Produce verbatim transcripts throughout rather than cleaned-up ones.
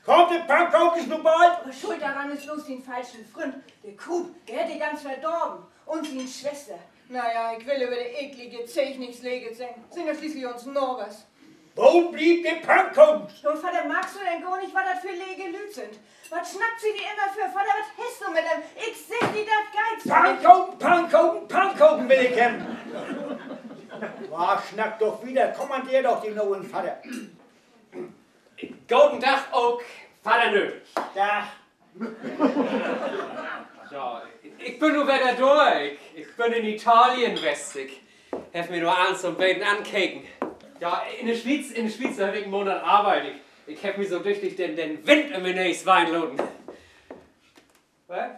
Kaamt de Pannkoken nu bald? Aver schuld doran is bloots sien falschen Fründ, de Kruup, de hett de ganz verdorven. Un sien Swester. Na ja, ik will över de eklige Zeeg nix Leges seggen. Sünd ja schließlich uns Navers. Wo blievt de Pannkoken? Du, Vadder, markst du denn gor nich, wat dat för lege Lüüd sünd? Wat snackt se di immer för? Vadder, wat hest du mit em? Ik segg di, dat geiht so nich. Pannkoken, Pannkoken, Pannkoken will ik hebben. Ja, snack doch wieder, kommandeer doch den olen Vadder. Goden Dag ok, Vadder Nödig. Dag. Ja, ik bün nu wedder dor. Ik, ik bün in Italien west. Ik heff mi nu allens so'n beten ankeken. Ja, in de Swiez, in de Swiez, dor heff ik en Maand arbeidt. Ik, ik heff mi so düchtig den, den Wind üm de Nees weihen laten. Wat?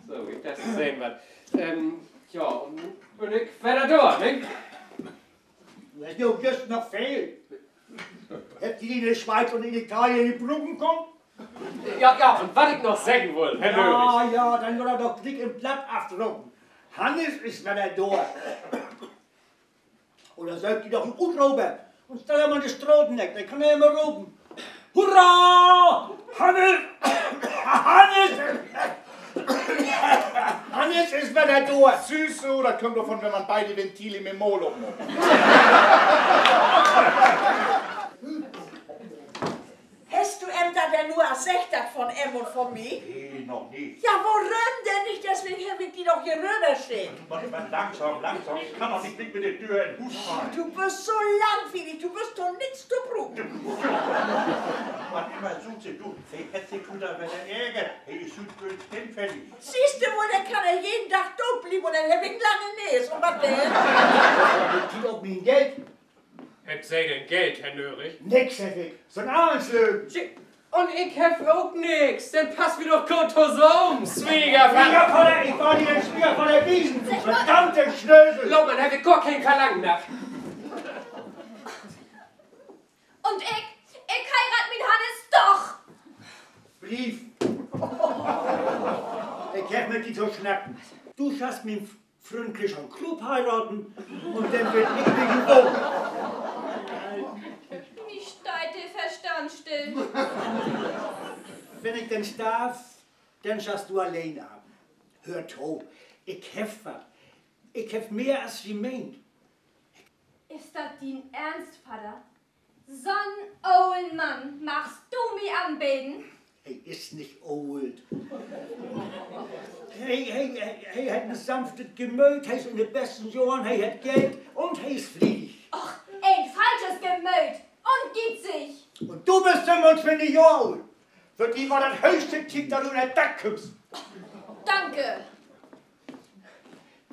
So, ik dach, Se sehn wat. Ähm, ja, un nu bün ik wedder dor, ne? Du hest ja ok jüst noch fehlt. Hebbt di de Swiez un in Italien nich bruken kunnt? Ja, ja, un wat ik noch seggen wull, Herr Nörig. Ja, ja, denn mutt dat doch gliek in't Blatt afdrucken. Hannes is wedder dor. Oder söökt di doch en Utroper un stell em an de Strateneck, denn kann he immer ropen: Hurra! Hannes, Hannes, Hannes is wedder dor. Sühst du, dat kummt dorvon, wenn man beide Ventile mit'n Maul opmaakt. Hest du em dat denn nu al seggt, dat von em un von mi? Nee, noch nich. Ja, worüm denn nich? Deswegen heff ik di doch hier röverschickt. Wart, wart, langsam, langsam. Ik kann doch nich gliek mit de Döör in Huus fallen. Du büst so langwielig, du büst to nix to bruken. Wat immer süht Se, du, he hett sik wedder ärgert. He is hüüt gor nich hinfällig. Sühst du woll, denn kann he jeden Dag doot blieven un denn heff ik en lange Nees. Un wat denn? Wat geiht di dat an mien Geld? Hebbt Se denn Geld, Herr Nörig? Nix heff ik, sünd allens Lögen. Un ik heff ok nix. Denn passt wi doch goot tosamen, Swiegervadder. Swiegervadder, ik warr di den Swiegervadder wiesen, du verdammte Snösel. Laat man, heff ik gor keen Verlangen na. Un ik, ik heiraat mien Hannes doch. Bliev. Ik heff mit di to snacken. Du schasst mien Fründ Christian Kruup heiraten un denn weet ik nich wo. Mi steiht de Verstand still. Wenn ik denn starv, denn schasst du alleen arven. Höör to, ik heff wat. Ik heff mehr as ji meent. Is dat dien Eernst, Vadder? So'n olen Mann magst du mi anbeden? He is nich oolt. He, he, he, he hett en sanftet Gemööt, he is in de besten Johren, he hett Geld un he is fliedig. Och, en falsches Gemööt un giezig. Un du büst fünfuntwintig Johr oolt. För di warrt dat hööchste Tiet, dat du in de Dack kümmst. Danke.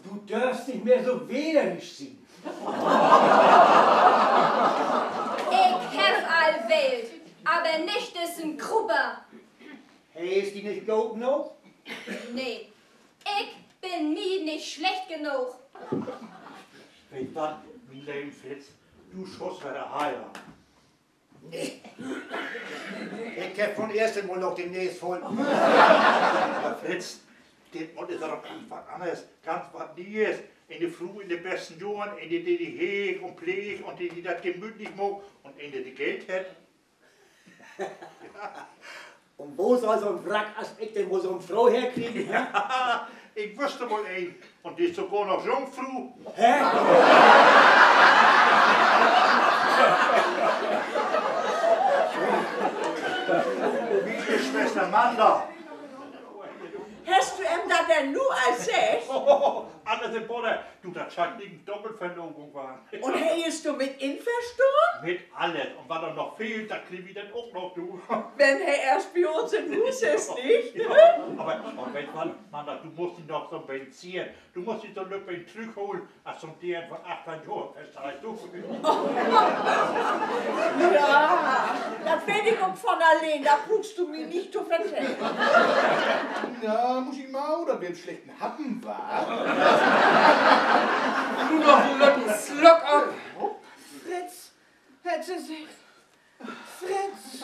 Du dörvst nich mehr so wederisch sien. Ik heff al wählt, aver nich dissen Kruper. He is di nich goot noog? Nee, ik bün mi nich slecht noog. Weetst wat, mien leven Fritz, du schullst wedder heiraten. Nee. Ik heff vun't eerste Mal noch de Nees vull. Aver Fritz, dit Mal is dat doch ganz wat anners, ganz wat Nees. Ene Fru in de besten Johren, ene, de di heegt un pleegt un de di dat gemütlich maakt un ene, de Geld hett. Un wo sall so'n Wrack as ik denn woll so'n Fro herkriegen, hä? Ik wüss woll een. Un de is sogor noch Jungfru. Hä? Miene Swester Manda. Hest du em dat denn nu al seggt? Allens in Bodder. Du, dat schall en Doppelverlobung warrn. Un he is dormit inverstahn? Mit allens. Un wat dor noch fehlt, dat kriegt wi denn ok noch, du. Wenn he eerst bi uns in Huus is, nich? Aver, aver weetst wat, Manda, du musst di noch so'n beten zieren. Du musst di so'n lütt beten trüchholen, as so'n Deern von achtteihn Johr, versteihst du? Ja, dat weet ik ok von alleen, dat bruukst du mi nich to vertellen. Na, Muschi Mau, dat weer en slechten Happen, wa? Nu noch en lütten Sluck op. Fritz, hett se seggt. Fritz.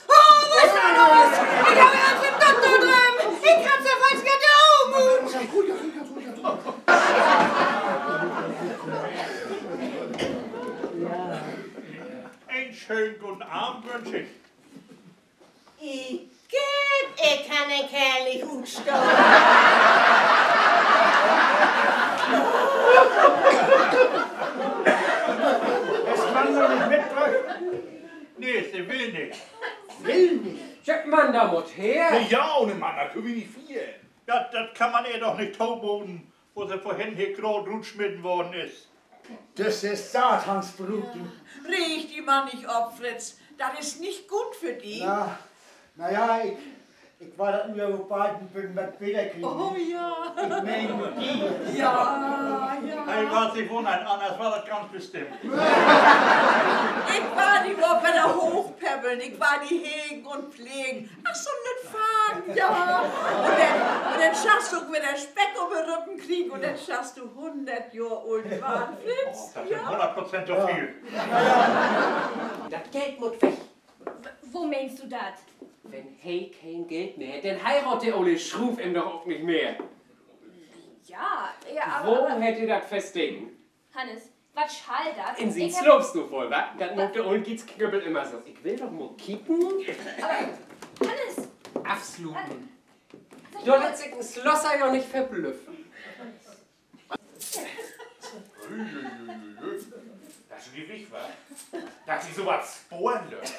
Oh, wat is dor los? Ik heff ganz den Dokter dröven. Ik heff se falsch gedoot. Schönen guten Abend wünsch ik. Igitt, ik kann den Kerl nich utstahn. Is Mann noch nich mitbröcht? Nee, se will nich. Will nich? Segg, Mann, dor mutt her. Ja, ohne Mann, dat köönt wi nich fiern. Ja, dat kann man ehr doch nich tomoden, wo se vörhen hier graad rutsmeten worrn is. Düsse Satansbruut, du. Reeg di man nich op, Fritz. Dat is nich goot för di. Na, na ja, ik, ik warr dat nu ja woll bald en beten wat beter kriegen. Oh ja. Ik meen, mit di. Ja, ja. He warrt sik wunnern, anners warrt dat ganz bestimmt. Ik warr di woll wedder hoochpäppeln, ik warr di hegen un plegen. Ach, so'n lütt Farden, ja. Un denn, un denn schasst du ok wedder Speck op de Rüppen kriegen un denn schasst du hunnert Johr oolt warrn, Fritz. Oh, dat sünd hunnert Prozent to veel. Dat Geld mutt weg. W-, wo meenst du dat? Wenn he keen Geld mehr hett, denn heiraadt de ole Schruuv em doch ok nich mehr. Ja, ja, aver, wo aver hett he dat versteken? Hannes, wat schall dat? In sien Slaapstuuv woll, wat? Dat maakt de ole Gietsknüppel immer so. Ik will doch mal kieken. Aver, Hannes! Afsluten. Dor lett sik en Slosser jo nich verblüffen. Dat is Gewicht, wat? Dat se so wat sporen lööt.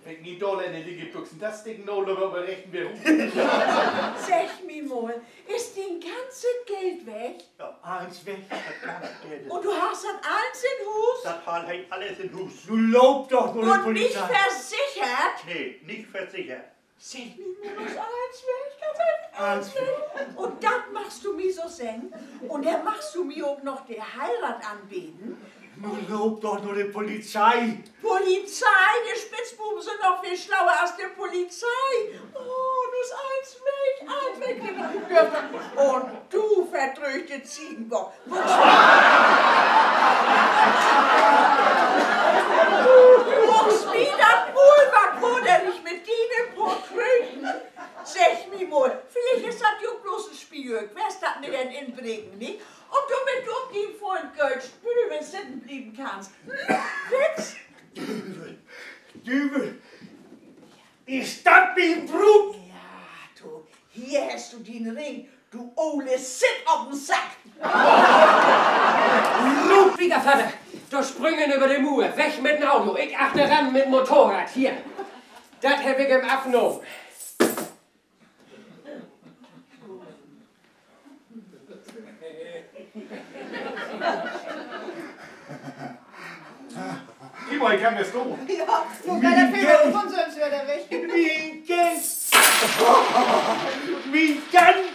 Wenn ik mi dor in de linke Büxentasch sticken do, denn op de rechten weer rut. Segg mi mal, is dien ganzet Geld weg? Ja, allens weg, dat ganze Geld. Un du hest dat allens in Huus? Dat harr he allens in Huus. Nu loop doch na de Polizei. Un nich versichert? Nee, nich versichert. Segg mi mal, is allens weg, ganz eenfach allens weg. Un dat magst du mi so seggen? Un denn magst du mi ok noch de Heiraat anbeden? Nu loop doch na de Polizei. Polizei? De Spitzbuben sünd noch veel slauer as de Polizei. Oh, nu is allens weg, allens weg. Un du verdröögte Ziegenbock. Muchst mi dat Muul wat wudder nich mit diene poor Kröten. Segg mi mal, villicht is dat jo ok blots en Spijöök west, dat mit den Inbreken, nich? Un dormit du op dien Fund Geld sitten blieven kannst. Hm, Fritz? Düvel, Düvel, is dat mien Bruut? Ja, du, hier hest du dien Ring, du ole Sitt op den Sack. Schwiegervader, dor sprüng he över de Muur, weg mit 'n Auto, ik achteran mit Motorrad, hier. Dat heff ik em afnahmen. Kiek mal, ik kann wedder stahn. Ja, nu weer dat Federn von sülvst wedder weg. Mien Geld. Mien Geld.